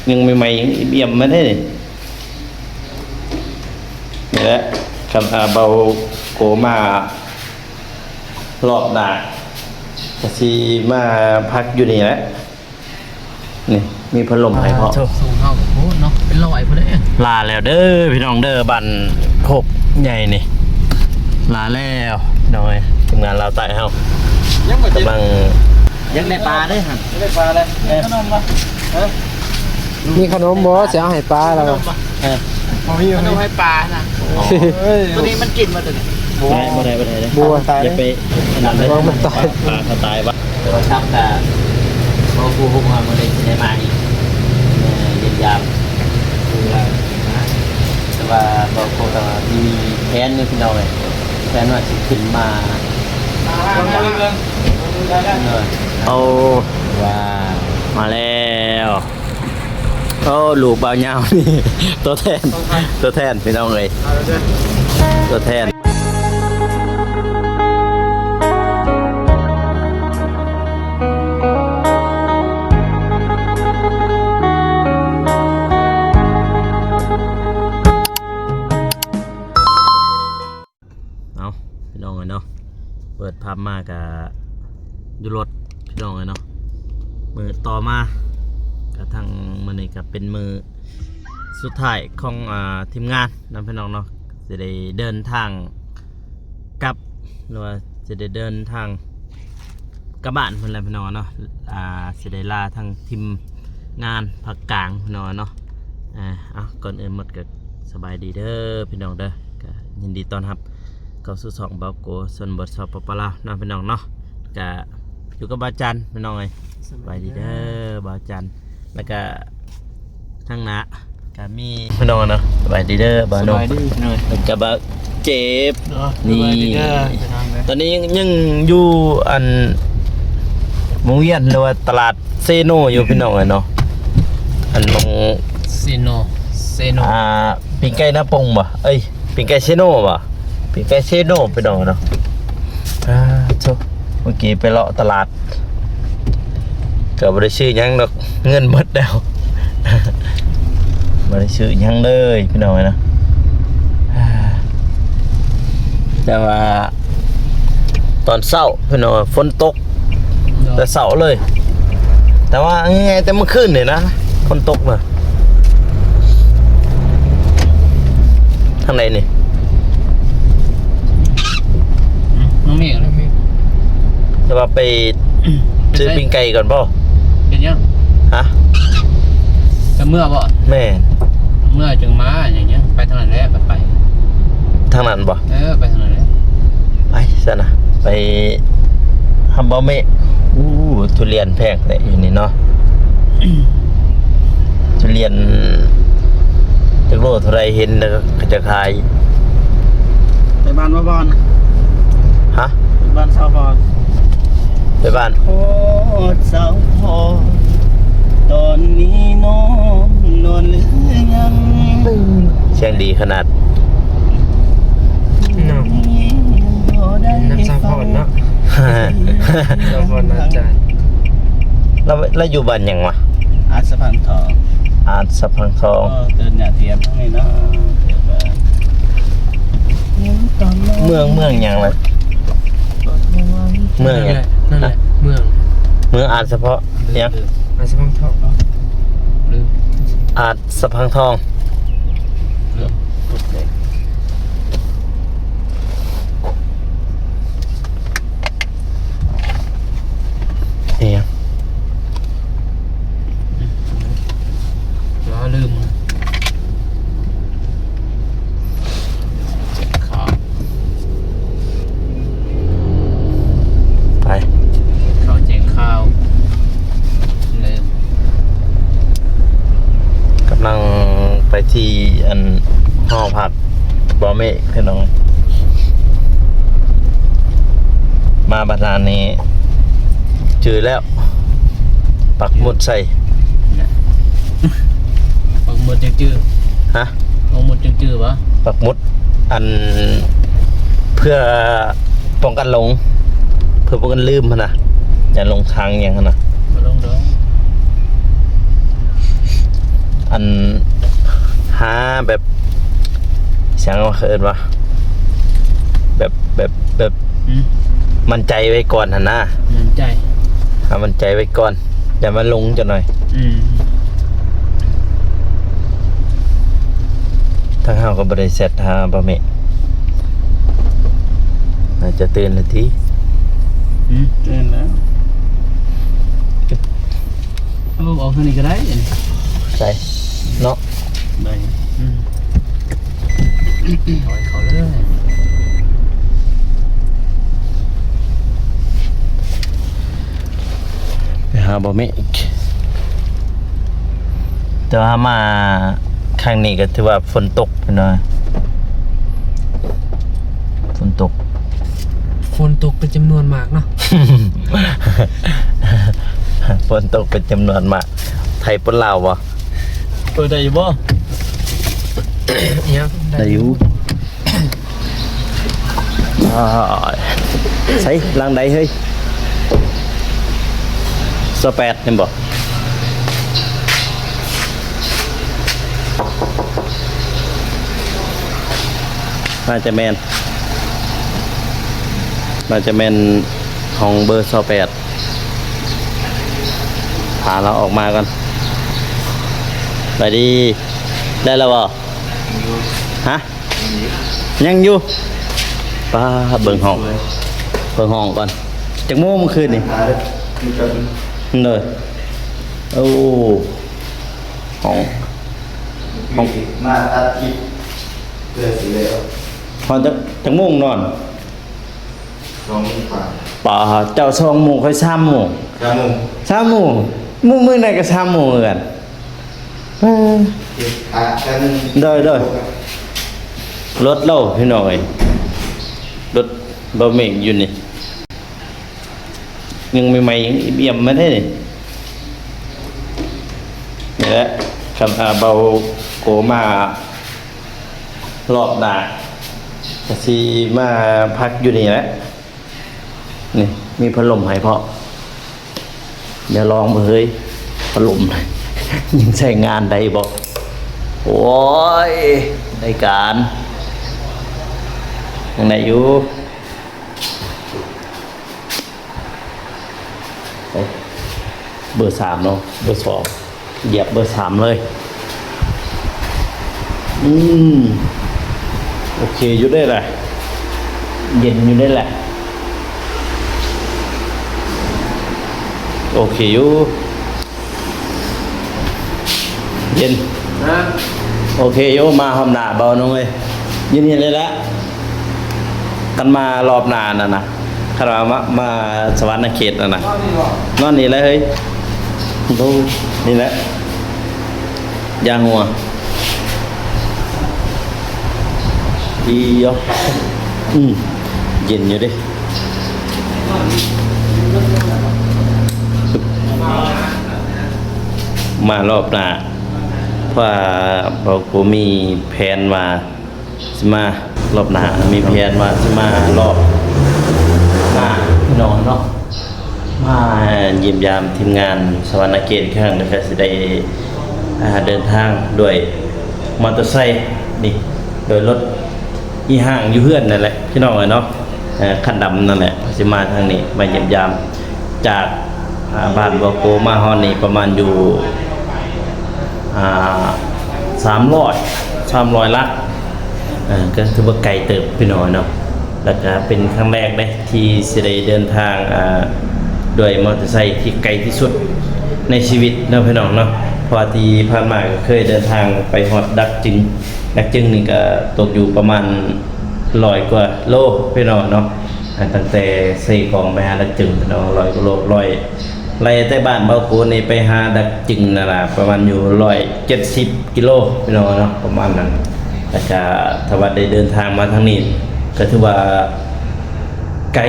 ຍັງໃໝ່ໆ ຍັງອີ່ມໆ ມາເດ້. ນີ້ແຫຼະ ຄັນ ອ່າ ເບົາໂກມາລອບໜ້າ ກະຊິມາພັກຢູ່ນີ້ແຫຼະ. ນີ້ມີພັດລົມໃຫ້ພ້ອມ. ໂອ້ ສູງເຮົາໂພດເນາະ ເປັນຮ້ອຍພຸ້ນເດ້. ລາແລ້ວເດີພີ່ນ້ອງເດີ ບ້ານໂຄກໃຫຍ່ນີ້ ລາແລ້ວພີ່ນ້ອງເອີຍ. ທີມງານລາວໃຕ້ເຮົາ ຍັງບໍ່ ກຳລັງ ຢາກໄດ້ປາເດ້ຫັ້ນ ຢາກໄດ້ປາເດ້. ເອີ ຂະໜົມບໍ່? ຮະ? ມີຂະໜົມບໍ່? ຊິເອົາໃຫ້ປາລາວ. ເອີ ບໍ່ມີ ຂະໜົມໃຫ້ປານະ. ໂອ້ຍ ໂຕນີ້ມັນກິນບໍ່ໂຕນີ້? ບໍ່ໄດ້ ບໍ່ໄດ້ ບໍ່ໄດ້ເດ້. ບໍ່ ຕາຍ ຢ່າໄປອັນນັ້ນເດີ ມັນຕາຍ ປາເຂົາຕາຍວະ. ໂທລະສັບກະບໍ່ຮູ້ວ່າມື້ໃດຊິໄດ້ມາອີກ ເອີ ຢ້ຽມຢາມ ຄືວ່ານະ. ແຕ່ວ່າບໍ່ຮູ້ວ່າມີແຜນຢູ່ພີ່ນ້ອງເອີຍ ແຜນວ່າຊິຂຶ້ນມາ ເອີ ໂອ້ ວ້າວ ມາແລ້ວ. ໂອ້ ລູກບ່າວຍາວນີ້ ຕົວແທນ ຕົວແທນພີ່ນ້ອງເອີຍ ຕົວແທນ. ເອົາ ພີ່ນ້ອງເອີຍເນາະ ເປີດພາບມາກະຢູ່ລົດພີ່ນ້ອງເອີຍເນາະ. ມື້ຕໍ່ມາກະທັງມື້ນີ້ກະເປັນມື້ສຸດທ້າຍຂອງ ອ່າ ທີມງານນຳພີ່ນ້ອງເນາະ ຊິໄດ້ເດີນທາງກັບ ຫຼືວ່າຊິໄດ້ເດີນທາງກັບບ້ານພຸ້ນແຫຼະພີ່ນ້ອງເນາະ. ອ່າ ຊິໄດ້ລາທັງທີມງານພາກກາງພີ່ນ້ອງເນາະ. ອ່າ ເອົາ ກ່ອນອື່ນໝົດກະ ສະບາຍດີເດີພີ່ນ້ອງເດີ ກະຍິນດີຕ້ອນຮັບເຂົ້າສູ່ຊ່ອງເບົາໂກຊົນນະບົດ ສປປ ລາວ ເນາະພີ່ນ້ອງເນາະ. ກະຢູ່ກັບບ່າວຈັນພີ່ນ້ອງເອີຍ ສະບາຍດີເດີບ່າວຈັນ ແລ້ວກະທາງໜ້າກະມີພີ່ນ້ອງເນາະ. ສະບາຍດີເດີບ່າວໜຸ່ມ ສະບາຍດີພີ່ນ້ອງ ແລ້ວກະບ່າວເຈັບ ເນາະ ນີ້ ສະບາຍດີເດີພີ່ນ້ອງເດີ. ຕອນນີ້ຍັງ ຍັງຢູ່ອັນວົງວຽນ ຫຼືວ່າຕະຫຼາດ ເຊໂນຢູ່ພີ່ນ້ອງເອີຍເນາະ. ອັນ ເຊໂນ ເຊໂນ ອ່າ ປີ້ງໄກ່ນາປົງບໍ່? ເອີຍ ປີ້ງໄກ່ເຊໂນບໍ່? ປີ້ງໄກ່ເຊໂນພີ່ນ້ອງເນາະ. ອ່າ ໂທ້ ມື້ກີ້ໄປເລາະຕະຫຼາດ ກະບໍ່ໄດ້ຊື້ຫຍັງດອກ ເງິນໝົດແລ້ວ ບໍ່ໄດ້ຊື້ຫຍັງເລີຍພີ່ນ້ອງເອີຍເນາະ. ອ່າ ແຕ່ວ່າ ຕອນເຊົ້າພີ່ນ້ອງ ຝົນຕົກ ໂດຍ ແຕ່ເຊົ້າເລີຍ ແຕ່ວ່າງ່າຍໆ ແຕ່ມື້ຄືນນີ້ນະ ຝົນຕົກນະ. ທາງໃດນີ້? ອືມ ນ້ອງເມກ ນ້ອງເມກ ແຕ່ວ່າໄປ ໄປ ຊື້ ໃສ ປີ້ງໄກ່ກ່ອນບໍ່? ເປັນຫຍັງ? ຮະ? ຈະເມືອບໍ່? ແມ່ນ ເມືອຈຶ່ງມາ ຫຍັງ ຫຍັງ ໄປທາງນັ້ນແຫຼະ ໄປ ທາງນັ້ນບໍ່? ເອີ ໄປທາງນັ້ນແຫຼະ ໄປຊັ້ນນະ ໄປຫາບໍ່ເມກ. ອູ້ ທຸລຽນແພງແທ້ຢູ່ນີ້ເນາະ ທຸລຽນຈັກໂລເທົ່າໃດ ເຫັນແລ້ວເຂົາເຈົ້າຂາຍ. ໄປບ້ານບໍ່ບອນ? ຮະ? ໄປບ້ານຊາວບອນ? ໄປບ້ານ ຮອດສາວພອນ ຕອນນີ້ນ້ອງນອນຫຼືຍັງ? ສຽງດີຂະໜາດ ເນາະ ນ້ຳສາວພອນເນາະ ສາວພອນອາຈານ. ລາວ ລາວຢູ່ບ້ານຫຍັງວະ? ອາດສະພັງທອງ ອາດສະພັງທອງ ເອີ ເດີນຫຍ້າທຽມທາງນີ້ເນາະ. ເມືອງ ເມືອງຫຍັງລະ? ເມືອງຫຍັງ? ນັ້ນແຫຼະ ນັ້ນແຫຼະ ເມືອງ ເມືອງອາດສະເພາະຫຍັງ? ອາດສະພັງທອງ ອາດສະພັງທອງ. ອີຫຍັງ? ຢ່າລືມ ເຈັບຂາ ໄປ ເຂົ້າເຈັບຂາ ລືມ. ກຳລັງໄປທີ່ອັນ ຫໍພັກບໍ່ເມກພີ່ນ້ອງ ມາບັດນັ້ນນີ້ຈື່ແລ້ວ ປັກໝຸດໃສ່ ປັກໝຸດຈັ່ງຈື່ ຮະ? ປັກໝຸດຈັ່ງຈື່ບໍ່? ປັກໝຸດ ອັນ ເພື່ອປ້ອງກັນຫຼົງ ເພື່ອປ້ອງກັນລືມຫັ້ນນະ ຢ້ານຫຼົງທາງຫຍັງຫັ້ນນະ ບໍ່ຫຼົງດອກ. ອັນ ຫາແບບ ຫຍັງວະ ເຂົາເອີ້ນວ່າ ແບບ ແບບ ແບບ ອືມ ໝັ້ນໃຈໄວ້ກ່ອນຫັ້ນນະ ໝັ້ນໃຈ ຫາໝັ້ນໃຈໄວ້ກ່ອນ ຢ່າມາຫຼົງຈັກໜ່ອຍ ອືມ ທາງເຮົາກໍບໍ່ໄດ້ແຊັດຫາບໍ່ແມ່ ໜ້າຈະຕື່ນແລ້ວຕິ ອືມ ຕື່ນແລ້ວ. ເອົາອອກທາງນີ້ກໍໄດ້ ໃສ່ເນາະ ໄດ້ ອືມ ເອົາໃຫ້ເຂົາເລີຍ ໄປຫາບໍ່ເມກ ແຕ່ວ່າມາຄັ້ງນີ້ກໍຖືວ່າຝົນຕົກພີ່ນ້ອງ ຝົນຕົກ ຝົນຕົກເປັນຈຳນວນມາກເນາະ ຝົນຕົກເປັນຈຳນວນມາກ ໄທປົນລາວບໍ່? ເປີດໄດ້ຢູ່ບໍ່? ຫຍັງ? ໄດ້ຢູ່ ອ້າຍ ໃສ ຫຼັງໃດເຮີ້ຍ? ຊາວແປດ ແມ່ນບໍ່? ໜ້າຈະແມ່ນ ໜ້າຈະແມ່ນຫ້ອງເບີຊາວແປດ ຖ້າລາວອອກມາກ່ອນ ໄປດີ ໄດ້ແລ້ວບໍ່? ຮະ? ຍັງຢູ່ ປ້າ ເບິ່ງຫ້ອງ ເບິ່ງຫ້ອງກ່ອນ ຈັກໂມງມື້ຄືນນີ້? ໂດຍ ໂອ້ ຫ້ອງ ຫ້ອງ ມາຕັດຄລິບ ເພື່ອຊິແລ້ວ ຮອດຈັກ ຈັກໂມງນອນ? ສອງໂມງປາຍ ປ້າ ເຈົ້າສອງໂມງ ຂ້ອຍສາມໂມງ ສາມໂມງ ສາມໂມງ ມື້ ມື້ໃດກໍສາມໂມງຄືກັນ ເອີ ເກັບອາກັນ ໂດຍ ໂດຍ ລົດເຮົາພີ່ນ້ອງເອີຍ ລົດບ່າວເມກຢູ່ນີ້ ຍັງໃໝ່ໆ ຍັງອີ່ມໆ ມາເດ້ນີ້ ນີ້ແຫຼະ ຄັນ ອາ ບ່າວໂກມາ ລອບໜ້າກໍຊິມາພັກຢູ່ນີ້ແຫຼະ ນີ້ມີພັດລົມໃຫ້ພ້ອມ ດຽວລອງເບິ່ງເຮີ້ຍ ພັດລົມຍັງໃຊ້ງານໄດ້ບໍ່? ໂອ້ຍ ໄດ້ການ ຍັງໄດ້ຢູ່. ເບິ່ງເບີສາມເນາະ ເບີສອງ ຢຽບເບີສາມເລີຍ ອືມ ໂອເຄຢູ່ເດ້ລະ ເຢັນຢູ່ເດ້ລະ ໂອເຄຢູ່. ເຢັນ ຮະ ໂອເຄຢູ່ ມາຮອບໜ້າເບົານ້ອງເອີຍ ຢູ່ນີ້ເລີຍລະ ຄັນມາລອບໜ້ານັ້ນນະ ຄັນວ່າມາ ມາສະຫວັນນະເຂດນັ້ນນະ ນອນນີ້ແຫຼະເຮີ້ຍ ໂອ້ ນີ້ແຫຼະ ຢ່າຫົວ ດີຢູ່ ອືມ ເຢັນຢູ່ເດ້. ມາລອບໜ້າ ເພາະວ່າເຮົາບໍ່ມີແຜນວ່າຊິມາລອບໜ້າ ມີແຜນວ່າຊິມາລອບໜ້າພີ່ນ້ອງເນາະ ມາຢ້ຽມຢາມທີມງານສະຫວັນນະເຂດອີກຄັ້ງ ແລ້ວກໍຊິໄດ້ ອ່າ ເດີນທາງດ້ວຍມໍເຕີໄຊນີ້ ໂດຍລົດ ອີ່ຫ້າງຢູ່ເຮືອນນັ້ນແຫຼະພີ່ນ້ອງເອີຍເນາະ ເອີ ຄັນດຳນັ້ນແຫຼະ ຊິມາທາງນີ້ ມາຢ້ຽມຢາມ ຈາກ ອ່າ ບ້ານບໍ່ໂກມາຮອດນີ້ປະມານຢູ່ ອ່າ ສາມຮ້ອຍ ສາມຮ້ອຍຫຼັກ ເອີ ກໍຖືວ່າໄກເຕີບພີ່ນ້ອງເນາະ ແລ້ວກໍເປັນຄັ້ງແລກເດ້ ທີ່ຊິໄດ້ເດີນທາງ ອ່າ ດ້ວຍມໍເຕີໄຊທີ່ໄກທີ່ສຸດໃນຊີວິດເນາະພີ່ນ້ອງເນາະ ເພາະວ່າທີ່ຜ່ານມາກໍເຄີຍເດີນທາງໄປຮອດດາກຈຶງ ດາກຈຶງນີ້ກໍຕົກຢູ່ປະມານຮ້ອຍກວ່າໂລພີ່ນ້ອງເນາະ ຕັ້ງແຕ່ເຊກອງໄປຫາດາກຈຶງພີ່ນ້ອງ ຮ້ອຍກວ່າໂລ ຮ້ອຍ ໄລ່ແຕ່ບ້ານເບົາໂກນີ້ໄປຫາດາກຈຶງນັ້ນນະ ປະມານຢູ່ຮ້ອຍເຈັດສິບກິໂລພີ່ນ້ອງເນາະ ປະມານນັ້ນ ແລ້ວກະຖ້າວ່າໄດ້ເດີນທາງມາທາງນີ້ ກໍຖືວ່າໄກ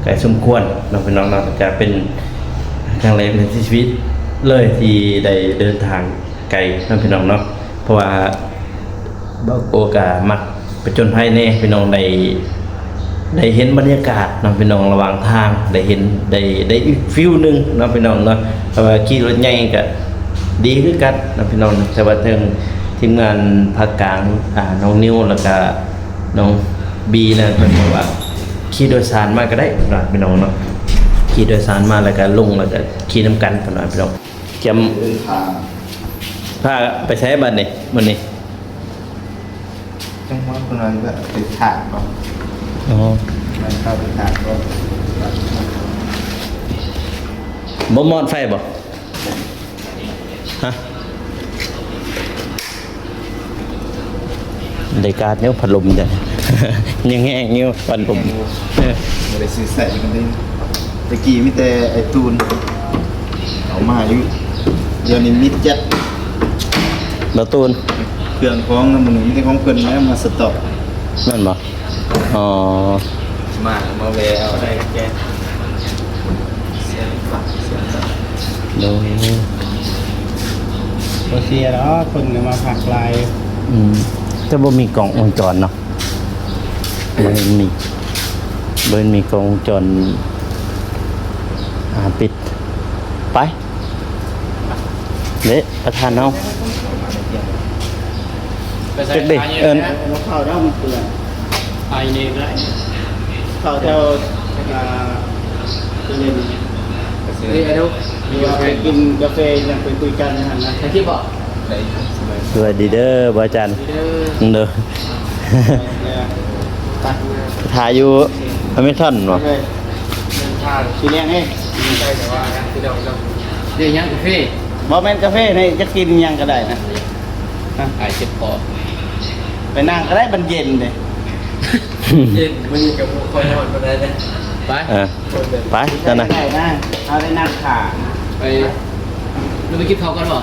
ໄກສົມຄວນເນາະພີ່ນ້ອງເນາະ ກໍເປັນຄັ້ງແລກໃນຊີວິດເລີຍທີ່ໄດ້ເດີນທາງໄກເນາະພີ່ນ້ອງເນາະ ເພາະວ່າເບົາໂກກໍມັກ ຜະຈົນໄພແດ່ພີ່ນ້ອງ ໄດ້ ໄດ້ເຫັນບັນຍາກາດເນາະພີ່ນ້ອງ ລະຫວ່າງທາງ ໄດ້ເຫັນ ໄດ້ ໄດ້ອີກຟີວໜຶ່ງເນາະພີ່ນ້ອງເນາະ ເພາະວ່າຂີ່ລົດໃຫຍ່ກະ ດີຄືກັນນະພີ່ນ້ອງນະ. ແຕ່ວ່າເຖິງທີມງານພາກກາງ ອ່າ ນ້ອງນິວ ແລ້ວກະນ້ອງບີນະ ເພິ່ນບອກວ່າຂີ່ໂດຍສານມາກໍໄດ້ນະພີ່ນ້ອງເນາະ, ຂີ່ໂດຍສານມາແລ້ວກະລົງ ແລ້ວກະຂີ່ນຳກັນເພິ່ນວ່າພີ່ນ້ອງ. ກຽມ ເດີນທາງ ພາໄປໃສບັດນີ້ ມື້ນີ້? ຈັງຫວະເພິ່ນວ່າໄປຖາດບໍ່? ອໍ ໄປເຂົ້າໄປຖາດບໍ່? ບໍ່ມອດໄຟບໍ່? ຮະ? ໄດ້ກາດຢູ່ ພັດລົມຈ້ະ ຍັງແຮງຢູ່ ພັດລົມ. ເອີ ບໍ່ໄດ້ຊື້ໃສ່ກັນເດ້. ແຕ່ກີ້ມີແຕ່ໄອ້ຕູນເອົາມາຢູ່ ດຽວນີ້ມິດຈັດ. ບໍ່ຕູນ ເຄື່ອງຂອງນຳມື້ນີ້ມີແຕ່ຂອງເພິ່ນແລ້ວມາສະຕັອກ. ແມ່ນບໍ່? ອໍ ມາ ມາແວ່ເອົາໄດ້ແກ່ ໂດຍ ບໍ່ເສຍດອກ ຄົນກໍມາພັກຫຼາຍ. ອືມ ແຕ່ບໍ່ມີກ້ອງວົງຈອນເນາະ. ບໍ່ເຫັນມີ ບໍ່ເຫັນມີກ້ອງວົງຈອນ. ອ່າ ປິດ ໄປ. ເດ້ ປະທານເຮົາ ໄປໃສ ຈັກເດ້ ຂາຍ ເອີ້ນ ເຂົ້າດອກມັນເປື້ອນ ຂາຍເອງໄດ້ ເຂົ້າແຖວ ອ່າ ເຈລິນ ເອີ ເອີ ຫຼືວ່າໄປກິນກາເຟ ຫຍັງໄປຄຸຍກັນຫັ້ນນະ ໄປທີ່ບໍ່? ສະບາຍດີເດີ ບໍ່ຈັນ ເດີ ເດີ ຖ່າຍຢູ່ອາເມຊອນບໍ່? ເດີນທາງຊິແລງເດ້ ໄດ້ແຕ່ວ່າພີ່ນ້ອງເນາະ ເຮັດຫຍັງກາເຟ? ບໍ່ແມ່ນກາເຟນີ້ ຈະກິນຫຍັງກໍໄດ້ນະ ຫາຍເຈັບຄໍ ໄປນັ່ງກໍໄດ້ ມັນເຢັນເດ້ ເຢັນ ມື້ນີ້ກໍບໍ່ຄ່ອຍຮ້ອນປານໃດເດ້ ໄປ ເອີ ໄປຊັ້ນນະ ໄດ້ນະ ເຮົາໄດ້ນັ່ງຖ້າ ໄປ ເຮົາໄປກິນເຂົ້າກ່ອນບໍ່?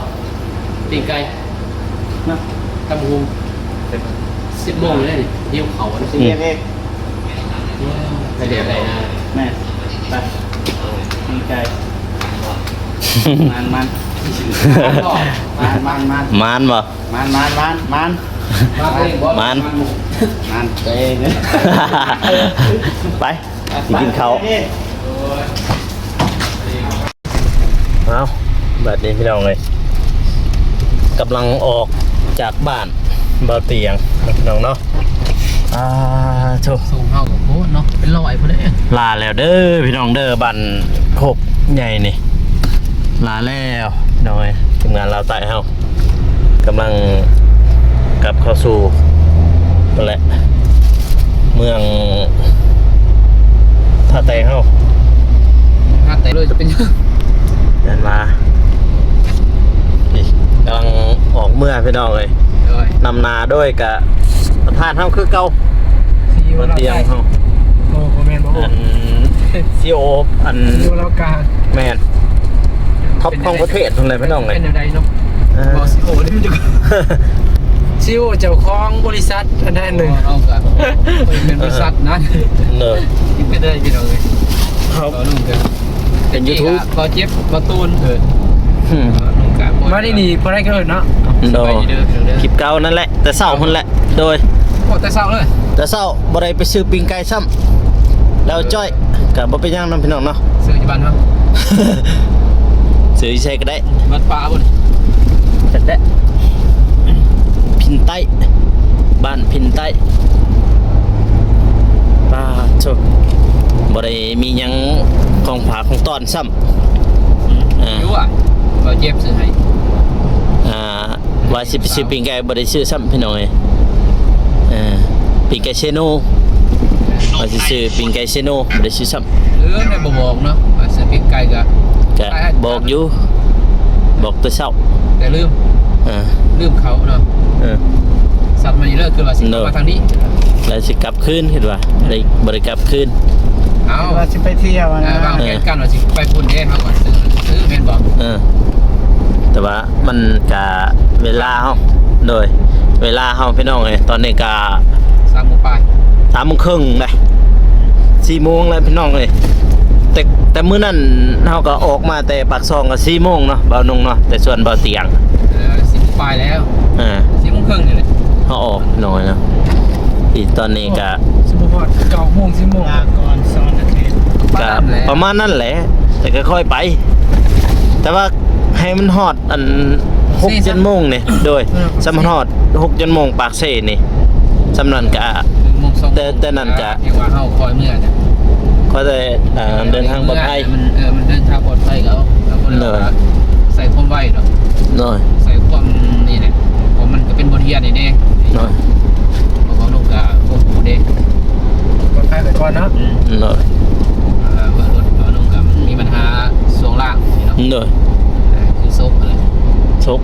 ປີ້ງໄກ່ ເນາະ ຕຳບັກຫຸ່ງ ສິບໂມງແລ້ວນີ້ ຫິວເຂົ້າ ສິບເອັດເອງ ໄປແດດໄດ້ນະ ແມ່ນ ໄປ ປີ້ງໄກ່ ມັນໆ ມັນໆ ມັນໆ ມັນບໍ່? ມັນໆ ມັນໆ ມັນ ມາເອງບໍ່? ມັນ ມັນ ມັນເອງ ໄປ ໄປ ໄປກິນເຂົ້າ ເອີ. ເອົ້າ ບັດນີ້ພີ່ນ້ອງເອີຍ ກຳລັງອອກຈາກບ້ານບ່າວຕຽງເນາະ ພີ່ນ້ອງເນາະ. ອ່າ ໂທ້ ສົ່ງເຮົາກໍໂພດເນາະ ເປັນຮ້ອຍພຸ້ນເດ້. ລາແລ້ວເດີພີ່ນ້ອງເດີ ບ້ານໂຄກໃຫຍ່ນີ້ ລາແລ້ວພີ່ນ້ອງເອີຍ. ທີມງານລາວໃຕ້ເຮົາ ກຳລັງກັບເຂົ້າສູ່ພຸ້ນແຫຼະ ເມືອງທ່າແຕງເຮົາ ທ່າແຕງເລີຍ ຈະເປັນຫຍັງ ແມ່ນວ່າ ນີ້ກຳລັງອອກເມືອພີ່ນ້ອງເອີຍ ໂດຍ ນຳໜ້າໂດຍກະປະທານເຮົາຄືເກົ່າ ຊີອີໂອ ບ່າວຕຽງເຮົາ ໂອ້ ບໍ່ແມ່ນບໍ່ ອັນ ຊີອີໂອ ອັນ ຊີອີໂອລາວກາງ ແມ່ນ ທັອບຂອງປະເທດພຸ້ນແຫຼະພີ່ນ້ອງເອີຍ ເປັນແນວໃດເນາະ? ເອີ ເວົ້າຊີອີໂອເດ້ ຊີອີໂອເຈົ້າຂອງບໍລິສັດອັນໃດອັນໜຶ່ງ ເຮົາກໍເປັນບໍລິສັດນະ ເອີ ເນາະ ກິນໄປເລີຍພີ່ນ້ອງເອີຍ ເຮົາ ເຮົາເປັນຢູທູບ ເບົາເຈັບ ເບົາຕູນ ເອີ ອືມ ມານີ້ນີ້ບໍ່ໄດ້ເກີນເນາະ ໂດຍ ຄລິບເກົ່ານັ້ນແຫຼະ ແຕ່ເຊົ້າພຸ້ນແຫຼະ ໂດຍ ໂອ້ ແຕ່ເຊົ້າເລີຍ ແຕ່ເຊົ້າ ບໍ່ໄດ້ໄປຊື້ປີ້ງໄກ່ຊ້ຳ ແລ້ວຈ້ອຍ ກໍບໍ່ເປັນຫຍັງນຳພີ່ນ້ອງເນາະ ຊື້ຢູ່ບ້ານເຮົາ ຊື້ຢູ່ໃສກໍໄດ້ ວັດປ່າພຸ້ນ ຈັກແດ່ ພິນໃຕ້ ບ້ານພິນໃຕ້ ປາໂທ້ ບໍ່ໄດ້ມີຫຍັງຂອງຝາກຂອງຕ້ອນຊ້ຳ ອືມ ເອີ ຢູ່ວ່າ ເບົາເຈັບຊື້ໃຫ້ ອ່າ ວ່າຊິໄປຊື້ປີ້ງໄກ່ບໍ່ໄດ້ຊື້ຊ້ຳພີ່ນ້ອງເອີຍ ເອີ ປີ້ງໄກ່ເຊໂນ ວ່າຊິຊື້ປີ້ງໄກ່ເຊໂນບໍ່ໄດ້ຊື້ຊ້ຳ ເອີ ໄດ້ບໍ່ບອກເນາະ ວ່າຊື້ປີ້ງໄກ່ກໍ ກະບອກຢູ່ ບອກແຕ່ເຊົ້າ ແຕ່ລືມ ເອີ ລືມເຂົາເນາະ ເອີ ສັດມານີ້ເລີຍ ຄືວ່າຊິເຂົ້າມາທາງນີ້ ແລ້ວຊິກັບຄືນ ຄິດວ່າ ໄດ້ ບໍ່ໄດ້ກັບຄືນ ເອົ້າ ວ່າຊິໄປທ່ຽວນະ ເອີ ວາງແຜນກັນວ່າຊິໄປພຸ້ນເດ້ ເຮົາກໍຊື້ ຊື້ແມ່ນບໍ່? ເອີ ແຕ່ວ່າມັນກະເວລາເຮົາ ໂດຍ ເວລາເຮົາພີ່ນ້ອງເອີຍ ຕອນນີ້ກະສາມໂມງປາຍ ສາມໂມງເຄິ່ງແລ້ວ ສີ່ໂມງແລ້ວພີ່ນ້ອງເອີຍ ແຕ່ ແຕ່ມື້ນັ້ນເຮົາກໍອອກມາແຕ່ປາກຊ່ອງກໍສີ່ໂມງເນາະ ບ່າວນຸ່ງເນາະ ແຕ່ສວນບ່າວຕຽງ ເອີ ສີ່ໂມງປາຍແລ້ວ ເອີ ສີ່ໂມງເຄິ່ງນີ້ແຫຼະ ເຮົາອອກໜ້ອຍເນາະ ທີ່ຕອນນີ້ກະ ຊິບໍ່ຮອດເກົ້າໂມງ ສິບໂມງ ລາກ່ອນສອງອາທິດ ກະປະມານນັ້ນແຫຼະ ແຕ່ກໍຄ່ອຍໄປ ແຕ່ວ່າ ໃຫ້ມັນຮອດອັນ ຫົກເຈັດໂມງນີ້ ໂດຍ ເອີ ສ່ຳມັນຮອດ ຫົກເຈັດໂມງປາກເຊນີ້ ສ່ຳນັ້ນກະ ໜຶ່ງໂມງ ສອງໂມງ ແຕ່ ແຕ່ນັ້ນກະ ເອີ ເພາະວ່າເຮົາຄ່ອຍເມືອນະ ຄ່ອຍໄດ້ ເອີ ເດີນທາງປອດໄພ ມັນ ເອີ ມັນເດີນທາງປອດໄພ ແລ້ວເຮົາບໍ່ໄດ້ ໂດຍ ວ່າໃສ່ຄວາມໄວດອກ ໂດຍ ໃສ່ຄວາມນີ້ແຫຼະ ເພາະມັນກະເປັນບົດຮຽນອີກເດ້ ໂດຍ ເພາະວ່າເຮົາກະບໍ່ຮູ້ເດ້ ປອດໄພໄວ້ກ່ອນເນາະ ອືມ ໂດຍ ເອີ ວ່າລົດເຮົາກະມີບັນຫາຊ່ວງລ່າງນີ້ເນາະ ໂດຍ ເອີ ຄືຊົກຫັ້ນແຫຼະ ຊົກ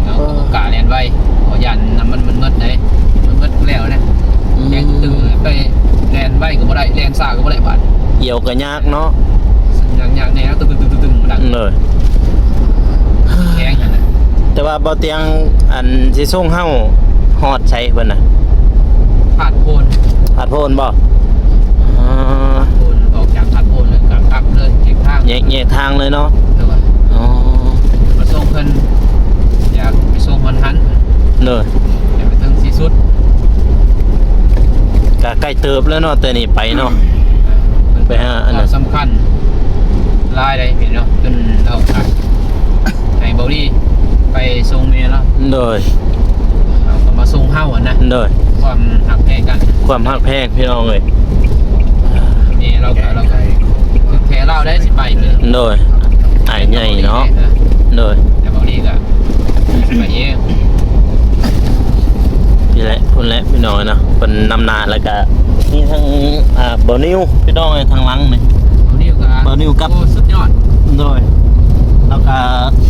ເຮົາກະບໍ່ກ້າແລ່ນໄວ ເພາະຢ້ານນ້ຳມັນມັນໝົດເດ້ ມັນໝົດແລ້ວນະ ອືມ ແຮງຕຶງໄປ ແລ່ນໄວກະບໍ່ໄດ້ ແລ່ນຊ້າກະບໍ່ໄດ້ບາດ ອຽວກະຍາກເນາະ ຍາກໆແດ່ ຕຶງໆໆໆ ມັນດັງ ໂດຍ ແຮງຫັ້ນນະ ແຕ່ວ່າບໍ່ຕຽງ ອັນຊິສົ່ງເຮົາຮອດໃສເພິ່ນນະ? ທາດໂພນ ທາດໂພນບໍ່? ອໍ ທາດໂພນ ອອກຈາກທາດໂພນແລ້ວກະກັບເລີຍ ແຍກທາງ ແຍກ ແຍກທາງເລີຍເນາະ? ໂດຍ ອໍ ມາສົ່ງເພິ່ນ ຢາກໄປສົ່ງຮອດຫັ້ນ ໂດຍ ຢາກໄປເຖິງທີ່ສຸດ ກະໃກ້ເຕີບແລ້ວເນາະ ແຕ່ນີ້ໄປເນາະ ເອີ ໄປຫາອັນນັ້ນ ຄວາມສຳຄັນຫຼາຍໃດ໋ ເຫັນເນາະ ຈົນເຮົາກະ ໃຫ້ເບົາລີໄປສົ່ງແມ່ລາວ ໂດຍ ເຮົາກະມາສົ່ງເຮົາຫັ້ນນະ ໂດຍ ຄວາມຮັກແພງກັນ ຄວາມຮັກແພງພີ່ນ້ອງເອີຍ ແມ່ລາວກະ ລາວກະແຄ່ລາວໄດ້ຊິໄປເລີຍ ໂດຍ ອ້າຍໃຫຍ່ເນາະ ເອີ ໂດຍ ແຕ່ເບົາລີກະຊິໄປເອງ ນີ້ແຫຼະ ພຸ້ນແຫຼະພີ່ນ້ອງເນາະ ເພິ່ນນຳໜ້າ ແລ້ວກະມີທັງ ອ່າ ບ່າວນິວ ພີ່ນ້ອງເອີຍ ທາງຫຼັງນີ້ ບ່າວນິວກະ ບ່າວນິວກັບ ໂອ້ ສຸດຍອດ ໂດຍ ແລ້ວກະ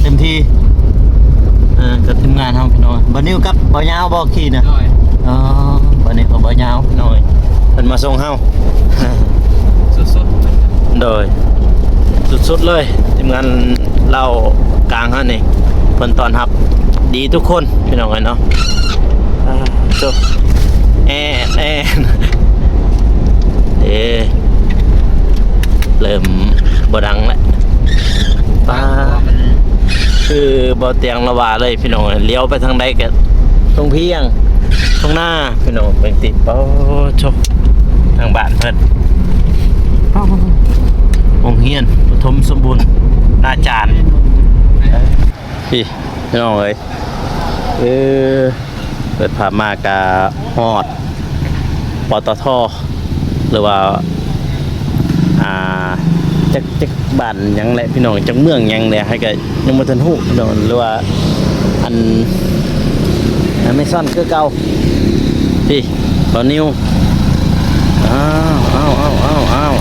ເຕັມທີ່ ເອີ ກັບທີມງານເຮົາພີ່ນ້ອງ ບ່າວນິວກັບບ່າວຍາວບໍ່ຂີ່ນະ ໂດຍ ອໍ ບ່າວນິວກັບບ່າວຍາວພີ່ນ້ອງເອີຍ ເພິ່ນມາສົ່ງເຮົາ ສຸດໆ ໂດຍ ສຸດໆເລີຍ ທີມງານ ເລົ່າກາງເຮົານີ້ ເພິ່ນຕ້ອນຮັບດີທຸກຄົນພີ່ນ້ອງເອີຍເນາະ ອ່າ ໂຈະ ແອນ ແອນ ເດ້ ເລີ່ມບໍ່ດັງແລ້ວ ປ້າ ຄືບໍ່ຕຽງລະວ່າເລີຍພີ່ນ້ອງເອີຍ ລ້ຽວໄປທາງໃດກະທົ່ງພຽງ ທົ່ງນາ ພີ່ນ້ອງເບິ່ງຕິ ໂອ້ ໂທ້ ທາງບ້ານເພິ່ນ ໂຮງຮຽນປະຖົມສົມບູນນາຈານ ພີ່ນ້ອງເອີຍ ເອີ ເປີດພາບມາກະຮອດ ປຕທ ຫຼືວ່າ ອ່າ ຈັກ ຈັກບ້ານຫຍັງແຫຼະພີ່ນ້ອງ ຈັກເມືອງຫຍັງແຫຼະ ໃຫ້ກະ ຍັງບໍ່ທັນຮູ້ພີ່ນ້ອງ ຫຼືວ່າອັນ ອາເມຊອນຄືເກົ່າ ພີ່ ບ່າວນິວ ອ້າວ ອ້າວ ອ້າວ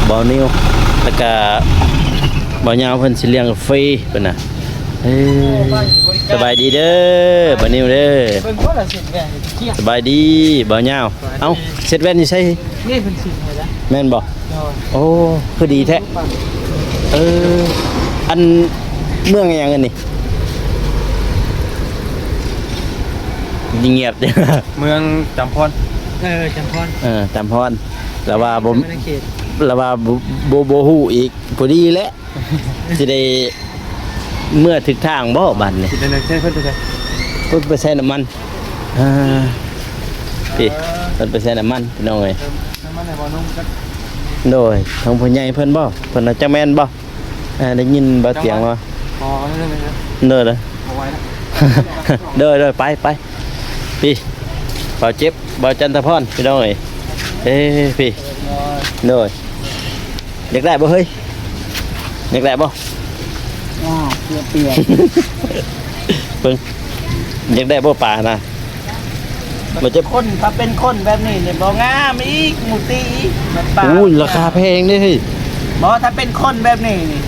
ບ່າວນິວ ແລ້ວກະບ່າວຍາວເພິ່ນຊິລ້ຽງຟຣີເພິ່ນນະ ເອີ ສະບາຍດີເດີ ບ່າວນິວເດີ ເບິ່ງບໍ່ລະ ເຊັດແວ່ນ ສະບາຍດີບ່າວຍາວ ເອົ້າ ເຊັດແວ່ນຢູ່ໃສ? ນີ້ເພິ່ນຊິໃຫ້ລະ ແມ່ນບໍ່? ໂດຍ ໂອ້ ຄືດີແທ້ ເອີ ອັນ ເມືອງຫຍັງອັນນີ້? ງຽບ ເມືອງຈຳພອນ ເອີ ຈຳພອນ ເອີ ຈຳພອນ ລະວ່າບໍ່ ລະວ່າບໍ່ ບໍ່ ບໍ່ຮູ້ອີກ ພໍດີແຫຼະ ຊິໄດ້ເມືອຖືກທາງບໍ່ບາດນີ້? ຊິໄດ້ໃຊ້ເພິ່ນໄປໃສ? ເພິ່ນໄປໃສ່ນ້ຳມັນ ອ່າ ພີ່ ເອີ ເພິ່ນໄປໃສ່ນ້ຳມັນພີ່ນ້ອງເອີຍ ເຕີມນ້ຳມັນໃຫ້ບ່າວນຸ່ມກັນ ໂດຍ ທາງຜູ້ໃຫຍ່ເພິ່ນບໍ່? ເພິ່ນວ່າຈັກແມ່ນບໍ່? ອ່າ ໄດ້ຍິນບ່າວຕຽງວ່າ ບໍ່ ເດີ ເດີ ບໍ່ໄຫວແລ້ວ ເດີ ເດີ ໄປ ໄປ ພີ່ ບ່າວເຈັບ ບ່າວຈັນທະພອນ ພີ່ນ້ອງເອີຍ ເອີ ພີ່ ໂດຍ ຢາກໄດ້ບໍ່ເຮີ້ຍ? ຢາກໄດ້ບໍ່? ອ້າວ ເປຍກໆ ເບິ່ງ ຢາກໄດ້ບໍ່ປານະ? ບໍ່ເຈັບ ຄົນ ຖ້າເປັນຄົນແບບນີ້ນີ້ບໍ່ງາມອີກ ໝູຕີອີກ ແບບປາ ອູ້ຍ ລາຄາແພງເດ້ເຮີ້ຍ ບໍ່ ຖ້າເປັນຄົນແບບນີ້ນີ້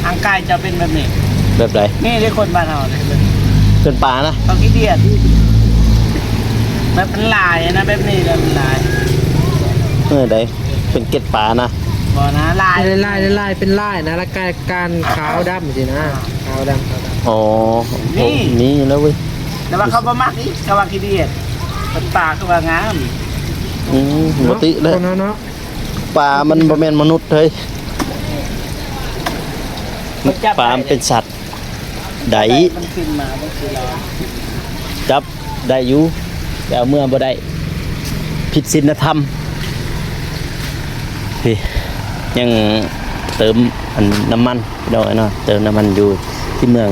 ຮ່າງກາຍຈະເປັນແບບນີ້ ແບບໃດ? ນີ້ເດ້ຄົນບ້ານເຮົານີ້ ເປັນປານະ ເຂົາຂີ້ດຽດ ແບບມັນຫຼາຍນະ ແບບນີ້ແຫຼະມັນຫຼາຍ ເອີ ໃດ ເປັນເກັດປານະ ບໍ່ນະ ລາຍ ລາຍ ລາຍ ລາຍ ເປັນລາຍນະ ລະກາຍການຂາວດຳຊີ້ນະ ຂາວດຳ ຂາວດຳ ອໍ ນີ້ ໂອ້ ມີແລ້ວເວີຍ ແຕ່ວ່າເຂົາບໍ່ມັກອີກ ເຂົາວ່າຂີ້ດຽດ ເປັນປາຄືວ່າງາມ ອືມ ບໍ່ຕິເລີຍ ຄົນເຮົາເນາະ ປາມັນບໍ່ແມ່ນມະນຸດເຮີ້ຍ ມັນຈັບ ປາມັນເປັນສັດ ໄດ້ ມັນຂຶ້ນມາ ມັນຄືລາວ ຈັບໄດ້ຢູ່ ແຕ່ເອົາເມືອບໍ່ໄດ້ ຜິດສິນລະທຳ ພີ້ ຍັງເຕີມອັນນ້ຳມັນພີ່ນ້ອງເອີຍເນາະ, ເຕີມນ້ຳມັນຢູ່ທີ່ເມືອງ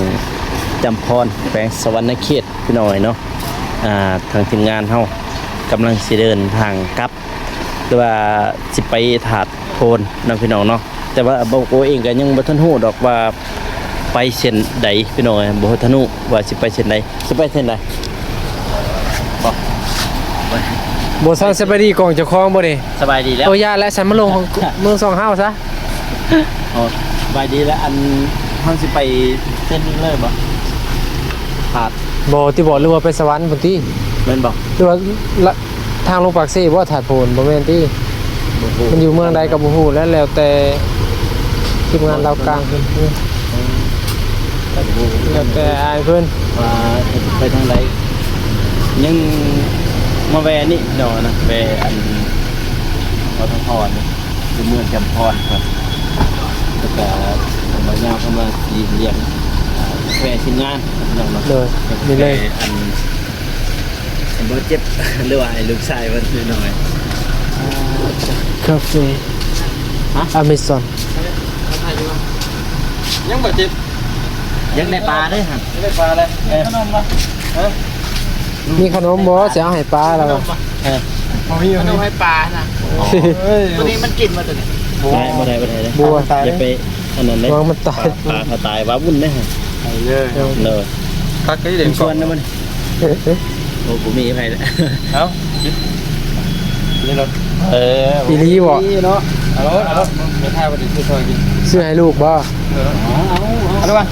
ຈຳພອນ ແຂວງສະຫວັນນະເຂດພີ່ນ້ອງເອີຍເນາະ. ອ່າ ທາງທີມງານເຮົາກຳລັງຊິເດີນທາງກັບ ຫຼືວ່າຊິໄປທາດໂພນເນາະພີ່ນ້ອງເນາະ. ແຕ່ວ່າບ່າວໂກເອງກໍຍັງບໍ່ທັນຮູ້ດອກວ່າໄປເສັ້ນໃດພີ່ນ້ອງເອີຍ, ບໍ່ທັນຮູ້ວ່າຊິໄປເສັ້ນໃດ. ຊິໄປເສັ້ນໃດ? ບໍ່ ບໍ່ ບໍ່. ສະບາຍດີກ້ອງເຈົ້າຂອງບໍ່ນີ້? ສະບາຍດີແລ້ວ. ໂອ້ ຢ່າແຫຼະ ສັນມາລົງຂອງເມືອງສອງເຮົາຊະ. ອໍ ສະບາຍດີແລ້ວ. ອັນ ເຮົາຊິໄປເສັ້ນນີ້ເລີຍບໍ່? ທາດ ບໍ່ຕິບໍ ຫຼືວ່າໄປສະຫວັນພຸ້ນຕິ? ແມ່ນບໍ່? ຫຼືວ່າ ທາງລົງປາກເຊບໍ່ ທາດໂພນ? ບໍ່ແມ່ນຕິ? ບໍ່ຮູ້ ມັນຢູ່ເມືອງໃດກໍບໍ່ຮູ້ແຫຼະ ແລ້ວແຕ່ທີມງານລາວກາງເພິ່ນ. ເອີ ກໍບໍ່ຮູ້ ແລ້ວແຕ່ອ້າຍເພິ່ນວ່າໄປທາງໃດ. ຍັງມາແວ່ນີ້ດອກນະ ແວ່ອັນ ປຕທ ນີ້ ຢູ່ເມືອງຈຳພອນກ່ອນ ແລ້ວກໍທາງບ່າວຍາວເພິ່ນວ່າຊິລ້ຽງ ອ່າ ກາແຟທີມງານເນາະ. ໂດຍ ນີ້ເລີຍ ອັນ ບໍ່ເຈັບ ຫຼືວ່າໃຫ້ລູກຊາຍເພິ່ນໜ້ອຍ. ກາເຟ ຮະ? ອາເມຊອນ ຍັງບໍ່ເຈັບ. ຢາກໄດ້ປາເດ້ຫັ້ນ ຢາກໄດ້ປາເດ້. ເອີ ຂະໜົມບໍ່? ຮະ? ມີຂະໜົມບໍ່? ຊິເອົາໃຫ້ປາລະ. ເອີ ບໍ່ມີ ຂະໜົມໃຫ້ປານະ. ໂອ້ຍ ໂຕນີ້ມັນກິນບໍ່ໂຕນີ້? ບໍ່ໄດ້ ບໍ່ໄດ້ ບໍ່ໄດ້ເດ້. ບໍ່ ຕາຍ ຢ່າໄປອັນນັ້ນເດ້ ລະວັງມັນຕາຍ ປາ ປາເຂົາຕາຍ ວ່າວຸ້ນເດ້. ໄປເລີຍ ເອີ ເລີຍ ພັກກໍໄດ້ ເປັນສ່ວນນະມັນ. ໂອ້ ບໍ່ມີໃຜແລ້ວ. ເອົ້າ ນີ້ລົດ ເອີ ອີ່ຫຼີບໍ່? ເນາະ ເອົາລົດ ເອົາລົດ ໄປຖ້າບໍ່ໄດ້ຊື້ຊ່ອຍກິນ ຊື້ໃຫ້ລູກບໍ່? ເອີ ເອົາ ເອົາ ເອົາ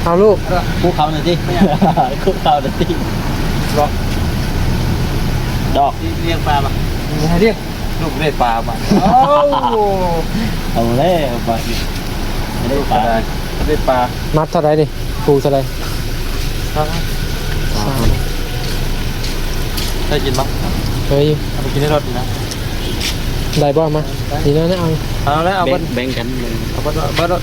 ເອົາ ເອົາລູກ ຄູ່ເຂົາໜ້ອຍຕິ ຄູ່ເຂົາໜ້ອຍຕິ. ດອກ ດອກ ລ້ຽງປາບໍ່? ໃຫ້ລ້ຽງ ລູກໄດ້ປາບາດ. ເອົາ ເອົາແລ້ວບາດນີ້ ໄດ້ປາ ໄດ້ປາ. ມັດເທົ່າໃດນີ້? ຄູ່ເທົ່າໃດ? ສາມພັນ. ສາມພັນ. ໄດ້ກິນບໍ່? ເຄີຍຢູ່ ເອົາໄປກິນໃນລົດນີ້ນະ. ໄດ້ບໍ່? ມາ ນີ້ນະ ເອົາ ເອົາແລ້ວ ເອົາເບິດ ແບ່ງ ແບ່ງກັນ ເອົາເບິດ ເບິດໂລດ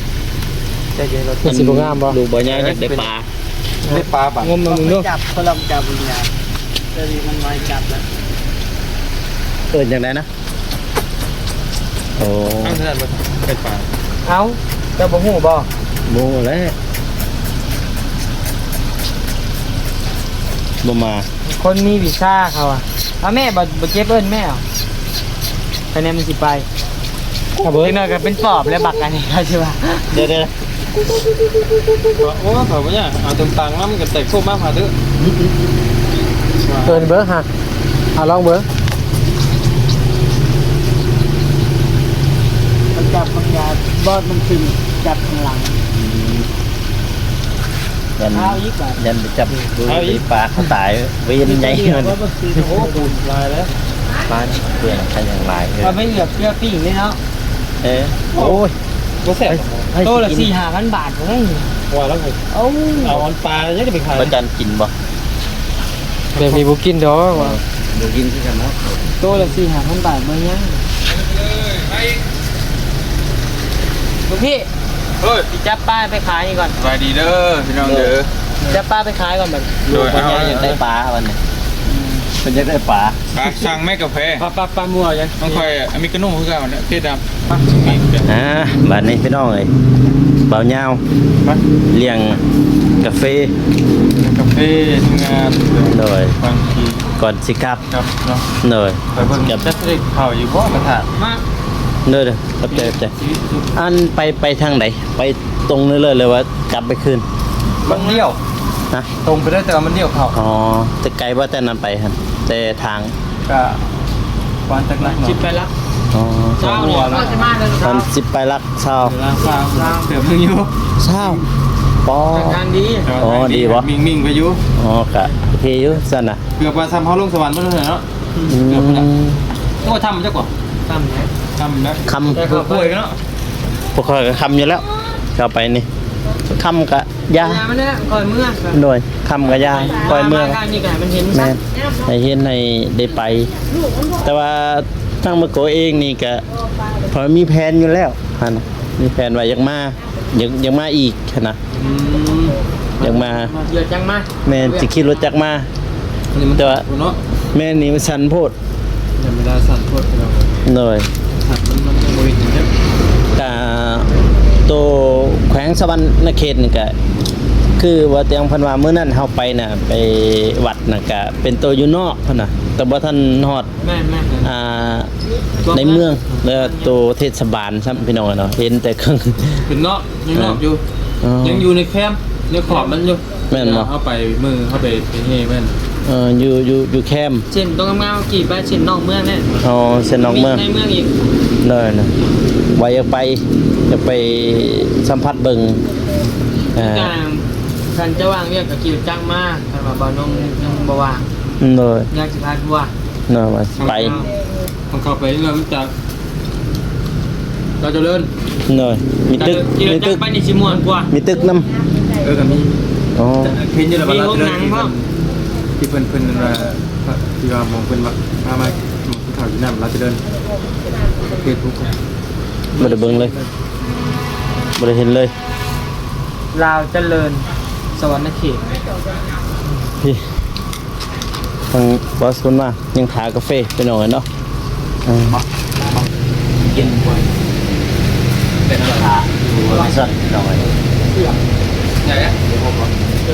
ໄດ້ກິນໃນລົດ. ມັນຊິບໍ່ງາມບໍ່? ລູກບໍ່ຍາກ ເອີ ຢາກໄດ້ປາ ໄດ້ປາບາດ. ງົມມາເບິ່ງດູ ຈັບ ຄົນລະຈັບເບິ່ງຍາ ແຕ່ນີ້ມັນບໍ່ໃຫ້ຈັບແລ້ວ. ເອີ້ນຈັ່ງໃດນະ? ໂອ້ ເອົາ ເຈົ້າບໍ່ຮູ້ບໍ່? ບໍ່ຮູ້ແຫຼະ ບໍ່ມາ. ຄົນມີວິຊາເຂົາອະ ເອົາແມ່ ບໍ່ ບໍ່ເຈັບ ເອີ້ນແມ່ເອົາ ໄປແນ່ ມັນຊິໄປ. ເອົາເບິ່ງ ເດັກນ້ອຍກໍເປັນປອບແລ້ວ ບັກອັນນີ້ ເຂົາຊິວ່າ. ເດີ ເດີ ໂອ້ ເຂົາບໍ່ຍາກ ເອົາຕົງຕັງມາ ມັນກໍແຕກໂຄບມາ ພາເດີ. ເອີ້ນເບິ່ງຫາ ເອົາລອງເບິ່ງ. ມັນຈັບ ມັນຢາ ບອດມັນຂຶ້ນ ຈັບຂ້າງຫຼັງ. ອືມ ຢ້ານ ເອົາອີກບາດ ຢ້ານໄປຈັບ ເອົາອີກ ປາເຂົາຕາຍ ເວນໃຫຍ່ມັນ. ໂອ້ ຫຼາຍແລ້ວ ຫຼາຍ ເພື່ອນໃຫ້ຍັງຫຼາຍເອີຍ. ເອົາໄປເຫຼືອບເກືອປີ້ງເລີຍເນາະ. ເອີ ໂອ້ຍ ບໍ່ແຊບ. ໂຕລະສີ່ຫ້າພັນບາດເລີຍ ວ່າແລ້ວ. ເອົາ ເອົາອັນປາຍັງຈະໄປຂາຍ ບໍ່ຈັນກິນບໍ່? ແບບນີ້ບໍ່ກິນດອກວ່າ ບໍ່ກິນຄືກັນເນາະ. ໂຕລະສີ່ຫ້າພັນບາດບໍ່ຍັງ. ລູກພີ່ ເອີຍ ຊິຈັບປາໄປຂາຍນີ້ກ່ອນ. ສະບາຍດີເດີພີ່ນ້ອງເດີ ຈັບປາໄປຂາຍກ່ອນບັດ. ໂດຍ ເອົາ ຢາກໄດ້ປາບັດນີ້ ເພິ່ນຢາກໄດ້ປາ. ປາ ສັ່ງແມ່ກາແຟ ປາ ປາ ປາມົວຫຍັງ ຂອງຂ້ອຍອາເມລິກາໂນ່ຄືເກົ່ານະ ເພດດຳ. ອ່າ ບາດນີ້ພີ່ນ້ອງເອີຍ ບ່າວຍາວ ລ້ຽງກາເຟ ກາເຟ ທີມງານ. ໂດຍ ກ່ອນຊິ ກ່ອນຊິກັບ ກັບເນາະ. ໂດຍ ໄປເບິ່ງ ກັບ ຈັກຊິໄດ້ເຂົ້າຢູ່ບໍ່ ກະທະມາ. ໂດຍ ໂດຍ ຂອບໃຈ ຂອບໃຈ. ອັນໄປ ໄປທາງໃດ? ໄປຕົງເລີຍ ຫຼືວ່າກັບໄປຄືນ? ມັນລ້ຽວ ຮະ? ຕົງໄປເລີຍ ແຕ່ວ່າມັນລ້ຽວເຂົ້າ. ອໍ ແຕ່ໄກບໍ່ ແຕ່ນັ້ນໄປຫັ້ນ ແຕ່ທາງ? ກະປະມານຈັກຫຼັກເນາະ ສິບປາຍຫຼັກ. ອໍ ຊາວນີ້ ປະມານສິບປາຍຫຼັກ ຊາວ ເກືອບໜຶ່ງຢູ່ ຊາວ. ປໍ ທາງດີ. ອໍ ດີບໍ່? ມິ່ງໆໄປຢູ່. ອໍ ກະໂອເຄຢູ່ຊັ້ນນະ ເກືອບວ່າຊ່ຳເຮົາລົງສະຫວັນເບິ່ງເນາະ. ອືມ ເກືອບພຸ້ນນະ. ໂອ້ ທຳຈັກກວ່າ ທຳນະ ທຳນະ ຄຳ ແຕ່ເຂົາປ່ວຍເນາະ. ພວກຂ້ອຍກໍຄຳຢູ່ແລ້ວ ເຂົ້າໄປນີ້ ຄຳກະຢ່າ ຢ່າມາແລ້ວ ຂ້ອຍເມືອ. ໂດຍ ຄຳກະຢ່າ ຂ້ອຍເມືອ. ມາທາງນີ້ກໍໃຫ້ມັນເຫັນ ແມ່ນ ໃຫ້ເຫັນໃຫ້ໄດ້ໄປ. ແຕ່ວ່າທາງມະໂກເອງນີ້ກະ ເພາະມີແຜນຢູ່ແລ້ວຫັ້ນນະ ມີແຜນວ່າຢາກມາ ຢາກ ຢາກມາອີກຫັ້ນນະ. ອືມ ຢາກມາ ຢາກຈັກມາ. ແມ່ນ ຊິຂີ່ລົດຈັກມາ ອັນນີ້ມັນ ແຕ່ວ່າ ເນາະ ແມ່ນ ນີ້ມັນຊັນໂພດ. ທຳມະດາ ສັນໂພດພີ່ນ້ອງ. ໂດຍ ມັນ ມັນຍັງບໍ່ເຫັນເດ້. ກະໂຕແຂວງສະຫວັນນະເຂດນີ້ກະ ຄືວ່າຕຽງເພິ່ນວ່າ ມື້ນັ້ນເຮົາໄປນະ ໄປວັດນະ ກະເປັນໂຕຢູ່ນອກພຸ້ນນະ ແຕ່ບໍ່ທັນຮອດ ແມ່ນໆໆ ອ່າ ໃນເມືອງ ແລະໂຕເທດສະບານຊ້ຳ ພີ່ນ້ອງເອີຍເນາະ ເຫັນແຕ່ເຄິ່ງ ເປັນນອກ ຍັງນອກຢູ່ ເອີ ຍັງຢູ່ໃນແຄມ ໃນຂອບມັນຢູ່. ແມ່ນບໍ່? ເຮົາໄປ ມື້ເຮົາໄປ ໄປແຫ່ແມ່ນ ເອີ ຢູ່ ຢູ່ ຢູ່ແຄມ ເສັ້ນຕົງງາມໆ ຂີ່ໄປເສັ້ນນອກເມືອງແນ່. ອໍ ເສັ້ນນອກເມືອງ ໃນເມືອງອີກ. ໂດຍ ໄວ້ຢາກໄປ ຢາກໄປສຳຜັດເບິ່ງ ເອີ ການ ຄັນຈະວ່າງວຽກກໍຂີ່ລົດຈັກມາ ຄັນວ່າບ່າວນົງຍັງບໍ່ວ່າງ. ໂດຍ ຢາກຊິພາທົວ ໂດຍ ວ່າຊິໄປ ຕ້ອງເຂົ້າໄປເລື່ອງຈາກ ລາວຈະເລີນ ໂດຍ ມີຕຶກ ຂີ່ລົດຈັກໄປນີ້ຊິມ່ວນກວ່າ ມີຕຶກນຳ. ເອີ ກໍມີ ອໍ ເຫັນຢູ່ແລ້ວວ່າລາວຈະເລີນ ທີ່ເພິ່ນ ທີ່ເພິ່ນ ເພິ່ນວ່າ ທີ່ວ່າໝໍເພິ່ນວ່າ ພາມາກິນເຂົ້າກິນນ້ຳລາວຈະເລີນ ເຟສບຸກ ບໍ່ໄດ້ເບິ່ງເລີຍ ບໍ່ໄດ້ເຫັນເລີຍ. ລາວຈະເລີນ ສະຫວັນນະເຂດ ພີ່ ທາງບອສເພິ່ນມາ ຍັງຖ້າກາເຟ ພີ່ນ້ອງເອີຍເນາະ. ເອີ ມາ ມາກິນກ່ອນ ເປັນລາຄາຢູ່ເມຊອນ ພີ່ນ້ອງເອີຍ. ໄດ້ແລ້ວ ເດີ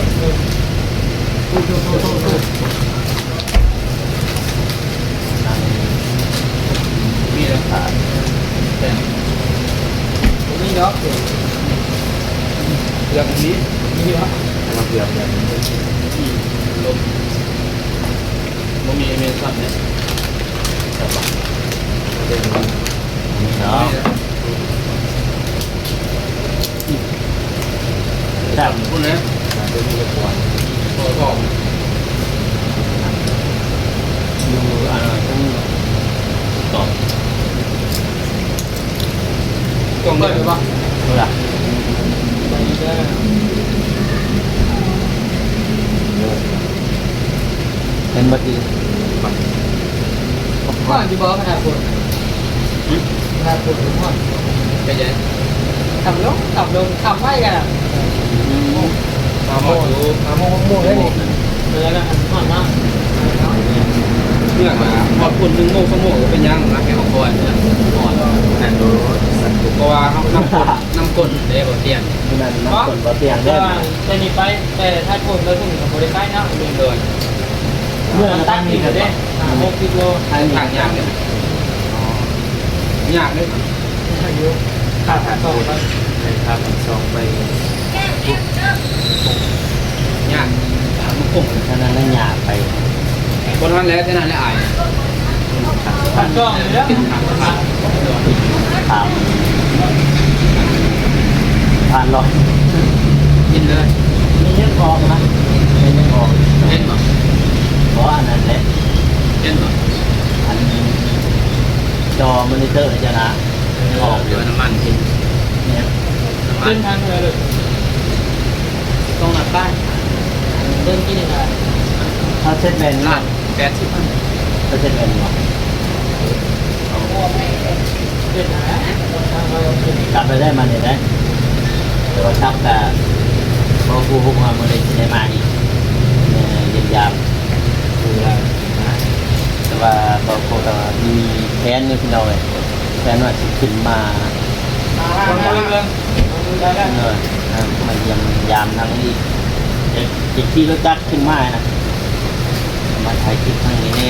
ມີຫຼັກຖານ ແຕ່ບໍ່ມີດອກ ເລື່ອງນີ້ ມີດອກ ມາເກືອບແລ້ວ ລົມ ບໍ່ມີເມຊອນເດ້ ແຊບບໍ່? ເປັນ ເນາະ ແຊບພຸ້ນເດ້ ຢູ່ອັນນັ້ນ ຕອບ ຕ້ອງເປີດໄປບໍ່? ເປີດລະ ເຫັນບໍ່? ຄື ຮ້ອນຢູ່ບໍ່ຂະໜາດຝົນ? ຫຶ? ຂະໜາດຝົນມັນຮ້ອນ. ເປັນຫຍັງ? ຕ່ຳລົງ ຕ່ຳລົງ ຕ່ຳໄວ້ກະ ຫ້າໂມງ ຫ້າໂມງ ຫົກໂມງໄດ້ນີ້. ເວລານັ້ນຮ້ອນມາກ ເມື່ອກະຮອດພຸ້ນ ໜຶ່ງໂມງ ສອງໂມງ ກະເປັນຫຍັງນະ ແຄ່ຮອດ ເພາະວ່າເຮົາ ນ້ຳ ນ້ຳກົ້ນເດ້ບໍ່ຕຽງ ນ້ຳກົ້ນບໍ່ຕຽງເດ້. ແຕ່ນີ້ໄປ ແຕ່ຖ້າຄົນໄປພຸ້ນກໍບໍ່ໄດ້ໄກເນາະ. ໂດຍ ເມືອງມັນຕັດນີ້ກໍເດ້ ຫ້າຫົກສິບໂລ ທາງຍາກເດ້. ອໍ ຍາກເດ້ ຍາກຢູ່ ຂ້າມສອງໄປ ຂ້າມສອງໄປ ຍາກ ທາງມັນກົງ ທາງນັ້ນຍາກໄປ. ບໍ່ທັນແລ້ວ ແຕ່ນັ້ນແຫຼະອ້າຍ ຜ່ານ ຜ່ານ ຜ່ານ ຜ່ານລອຍ ກິນເລີຍ. ມີເງິນອອກນະ ມີເງິນອອກ ເຫັນບໍ່? ບໍ່ ອັນນັ້ນແຫຼະ ເຫັນບໍ່? ອັນ ຈໍມອນິເຕີເຈົ້ານະ ອອກ ເອີ ເປັນນ້ຳມັນກິນ ເປັນທາງເຮືອເລີຍ ຕ້ອງນັບໄປ ເລີ່ມກິນນີ້ລະ ເຮົາເຊັດແມ່ນລ້ານແປດສິບພັນ ເຮົາເຊັດແມ່ນບໍ່? ເປັນນະ ກັບໄປໄດ້ມານີ້ໄດ້ ແຕ່ວ່າກັບກະບໍ່ຮູ້ວ່າມື້ໃດຊິໄດ້ມາອີກ ເອີ ຢ້ຽມຢາມ ຄືວ່າ ແຕ່ວ່າບໍ່ພວກເຮົາມີແຜນຢູ່ພີ່ນ້ອງເອີຍ ແຜນວ່າຊິຂຶ້ນມາ ເອີ ມາຢ້ຽມຢາມນຳອີກ ຈະຂີ່ລົດຈັກຂຶ້ນມານະ ມາຖ່າຍຄລິບທາງນີ້ແດ່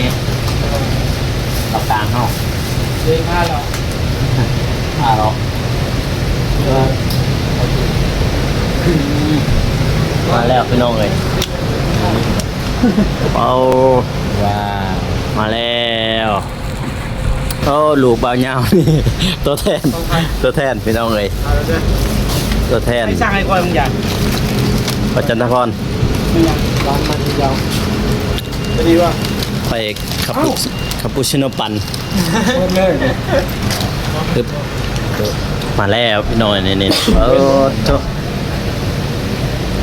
ເຂົ້າກາງເຮົາ ເດີນພາເລາະ ພາເລາະ ເອີ ມາແລ້ວພີ່ນ້ອງເອີຍ. ເອົາ ວ້າວ ມາແລ້ວ ໂອ້ ລູກບ່າວຍາວນີ້ ຕົວແທນ ຕົວແທນພີ່ນ້ອງເອີຍ ເອົາແລ້ວເດີ ຕົວແທນ ໃຫ້ສ້າງໃຫ້ຂ້ອຍບາງຢ່າງ ປະຈັນທະພອນ ມີຫຍັງ? ຮ້ານມັນຍາວ ໄປດີວ່າ ໄປຄາປູ ເອົ້າ ຄາປູຊິໂນປັ່ນ ເປີດເລີຍ ອຶບ ມາແລ້ວພີ່ນ້ອງ ນີ້ໆ ເອີ ໂທ້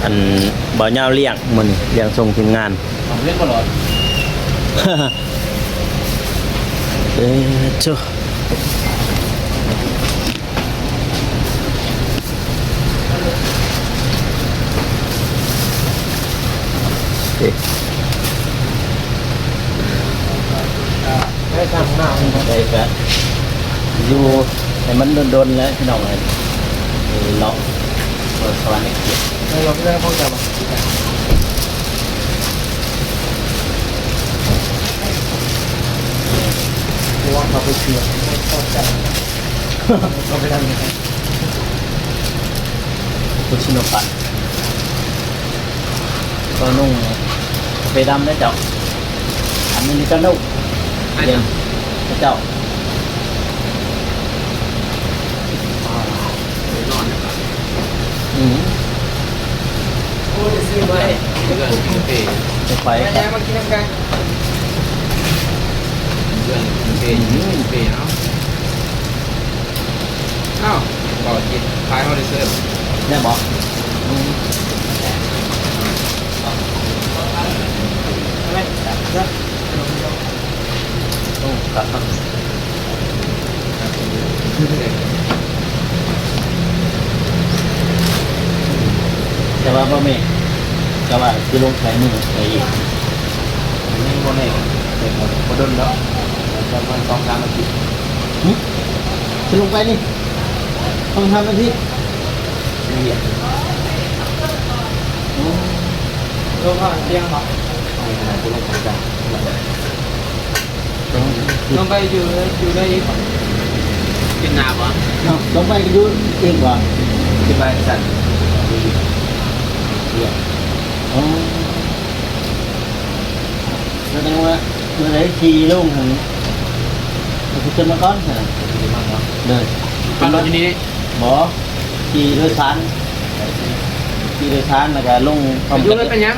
ອັນ ບ່າວຍາວລ້ຽງ ມື້ນີ້ລ້ຽງສົ່ງທີມງານ ເອົາ ເຮັດບໍ່ຫຼອດ ເອີ ໂທ້ ເອີ ໄດ້ທາງໜ້າ ໄດ້ກະ ຢູ່ໃຫ້ມັນດົນໆ ແຫຼະພີ່ນ້ອງເອີຍ ເລາະເມືອງສະຫວັນນະເຂດ. ເອີ ເຮົາກໍໄດ້ພວກເຈົ້າ ເພາະວ່າເຂົາໄປເຊື່ອ ເຂົາເຈົ້າ ເຂົາໄປທາງນີ້ ຄຸຊິໂນປັດ. ກໍນຸ່ງເປດຳເດ້ເຈົ້າ. ອັນນີ້ນີ້ກໍນຸ່ງ ອັນ ເຢັນເຈົ້າ. ອືມ ໂອ້ ໄດ້ຊື້ໄວ້ ເພື່ອກິນເປ ໄປ ໄປ ມາກິນນຳກັນ ເພື່ອກິນເປ ກິນເປເນາະ. ອ້າວ ບໍ່ກິນ ຂາຍເຮົາໄດ້ເສີບ ແມ່ນບໍ່? ອືມ ໂອ້ ຄັກໆ ແຕ່ວ່າບໍ່ແມ່ນ ແຕ່ວ່າຊິລົງໄປມື້ໃດອີກ ຍັງບໍ່ແນ່ ແຕ່ກໍບໍ່ດົນດອກ ປະມານສອງສາມອາທິດ. ຫຶ? ຊິລົງໄປນີ້ ສອງສາມອາທິດ ຍັງວຽກ. ໂອ້ ລົງມາຕຽງເນາະ ເອີ ແຕ່ວ່າຊິລົງໄປກັນ ລົງໄປຢູ່ ຢູ່ໄດ້ອີກບໍ່? ເປັນໜ້າບໍ່? ເນາະ ລົງໄປຢູ່ອີກບໍ່? ເປັນວ່າຊັ້ນ ໂອ້ ສະແດງວ່າ ມື້ໃດຂີ່ລົງຫັ້ນ ກໍຄືຂຶ້ນມາກ່ອນຫັ້ນນະ ເດີ ມາລົງທີ່ນີ້ ບໍ່ ຂີ່ໂດຍສານ ຂີ່ໂດຍສານ ແລ້ວກໍລົງພ້ອມກັນ ຢູ່ເລີຍ ເປັນຫຍັງ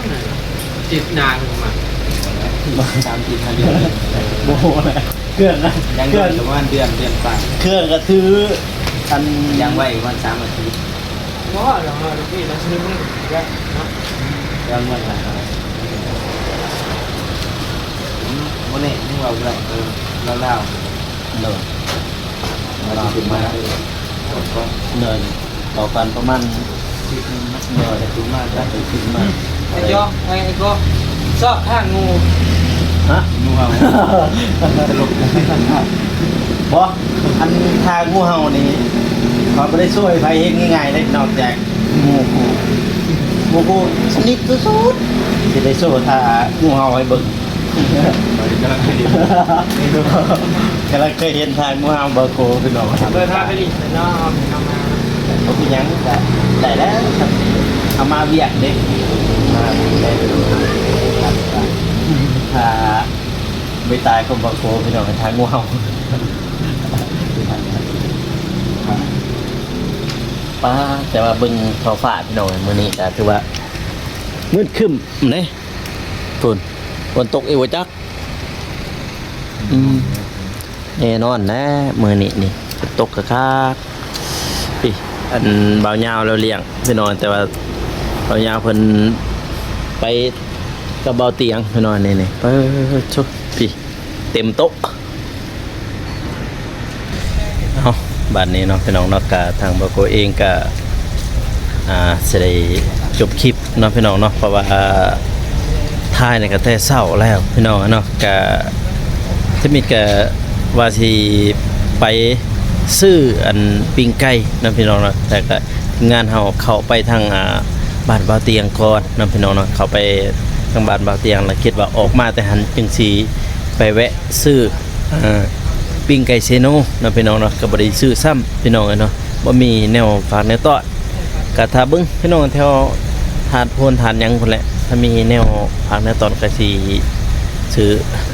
ອາທິດໜ້າເພິ່ນມາ ສາມອາທິດ ຫ້າເດືອນ ບໍ່ຮູ້ນະ ເຄື່ອງນະ ຍັງ ເຄື່ອງ ປະມານເດືອນ ເດືອນປາຍ ເຄື່ອງກໍຖື ອັນ ຍັງໄວ້ປະມານສາມອາທິດ. ບໍ່ ເຮົາ ເຮົາ ລູກພີ່ ເຮົາຊື້ມື້ນີ້ກໍໄດ້ເນາະ ແລ້ວເງິນລະ ບໍ່ແນ່ ຍັງເວົ້າບໍ່ໄດ້ ເອີ ລາວໆ ໂດຍ ລາວຂຶ້ນມາ ໂດຍ ຕໍ່ກັນປະມານອາທິດໜຶ່ງນະ ໂດຍ ຂຶ້ນມາ ຈະຂຶ້ນມາ ໄອ້ຈອມ ໄອ້ ໄອ້ກໍຊອກຂ້າງງູ ຮະ? ງູເຫົ່າ ຕະຫຼົກ ບໍ່ ອັນທ່າງູເຫົ່ານີ້ ຂ້ອຍບໍ່ໄດ້ໂຊໃຫ້ໃຜເຫັນງ່າຍໆເດ້ ນອກຈາກໝູ່ຄູ່ ໝູ່ຄູ່ສະໜິດສຸດໆ ຊິໄດ້ໂຊທ່າງູເຫົ່າໃຫ້ເບິ່ງ ຂ້ອຍກຳລັງເຫັນ ກຳລັງເຄີຍເຫັນທ່າງງູເຫົ່າ ບໍ່ໂກ ພີ່ນ້ອງ ເປີດພາໄປຫຼິ້ນເນາະ ເອົາມາ ບໍ່ເປັນຫຍັງ ກະໄດ້ແລ້ວ ເອົາມາວຽກເດ້ ຖ້າ ໄປຕາຍຂອງບາງໂຄ ພີ່ນ້ອງ ໄປຖ່າຍງູເຫົ່າ ປ້າ ແຕ່ວ່າເບິ່ງທ້ອງຟ້າ ພີ່ນ້ອງ ມື້ນີ້ກໍຖືວ່າມືດຄຶ້ມເດ້ ພຸ້ນ ຝົນຕົກອີກບໍ່ຈັກ ອືມ ແນ່ນອນແຫຼະ ມື້ນີ້ນີ້ ຝົນຕົກຄັກໆ ປີ ອັນບ່າວຍາວລາວລ້ຽງ ພີ່ນ້ອງ ແຕ່ວ່າບ່າວຍາວເພິ່ນໄປກັບບ່າວຕຽງ ພີ່ນ້ອງ ນີ້ໆ ເປີດໂທ້ ປີ ເຕັມໂຕະ ເອົາ ບາດນີ້ເນາະ ພີ່ນ້ອງເນາະ ກະທາງບ່າວໂກເອງກະ ອ່າ ຊິໄດ້ຈົບຄລິບເນາະ ພີ່ນ້ອງເນາະ ເພາະວ່າຖ່າຍນີ້ກະແຕ່ເຊົ້າແລ້ວ ພີ່ນ້ອງເນາະ ກະ ທຳອິດກະວ່າຊິໄປຊື້ອັນປີ້ງໄກ່ເນາະ ພີ່ນ້ອງເນາະ ແຕ່ກະທີມງານເຮົາເຂົ້າໄປທາງ ອ່າ ບ້ານບ່າວຕຽງກ່ອນເນາະ ພີ່ນ້ອງເນາະ ເຂົ້າໄປທາງບ້ານບ່າວຕຽງ ແລ້ວຄິດວ່າອອກມາແຕ່ຫັ້ນຈຶ່ງຊິໄປແວະຊື້ ອ່າ ປີ້ງໄກ່ເຊໂນເນາະ ພີ່ນ້ອງເນາະ ກໍບໍ່ໄດ້ຊື້ຊ້ຳ ພີ່ນ້ອງເອີຍເນາະ ບໍ່ມີແນວຝາກແນວຕ້ອນ ກໍຖ້າເບິ່ງພີ່ນ້ອງແຖວທາດໂພນທາດຫຍັງພຸ້ນແຫຼະ ຖ້າມີແນວຝາກແນວຕ້ອນກໍຊິຊື້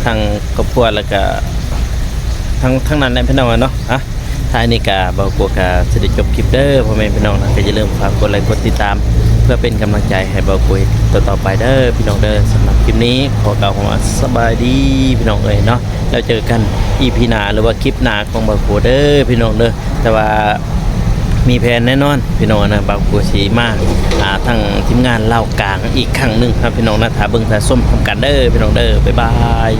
ທັງຄອບຄົວ ແລ້ວກໍທັງ ທັງນັ້ນແຫຼະພີ່ນ້ອງເອີຍເນາະ ອ່ະ ທ້າຍນີ້ກະບ່າວໂກກະຊິໄດ້ຈົບຄລິບເດີພໍ່ແມ່ພີ່ນ້ອງນະ ກໍຢ່າລືມຝາກກົດໄລກົດຕິດຕາມ ເພື່ອເປັນກຳລັງໃຈໃຫ້ບ່າວໂກເຮັດຄລິບຕໍ່ໆໄປເດີພີ່ນ້ອງເດີ ສຳລັບຄລິບນີ້ຂໍກ່າວຄຳວ່າສະບາຍດີພີ່ນ້ອງເອີຍເນາະ ແລ້ວເຈີກັນອີພີໜ້າ ຫຼືວ່າຄລິບໜ້າຂອງບ່າວໂກເດີພີ່ນ້ອງເດີ ແຕ່ວ່າມີແຜນແນ່ນອນພີ່ນ້ອງນະ ບ່າວໂກຊິມາ ອ່າ ທັງທີມງານລາວກາງອີກຄັ້ງໜຶ່ງນະພີ່ນ້ອງນະ ຖ້າເບິ່ງຖ້າຊົມພ້ອມກັນເດີພີ່ນ້ອງເດີ ບາຍບາຍ.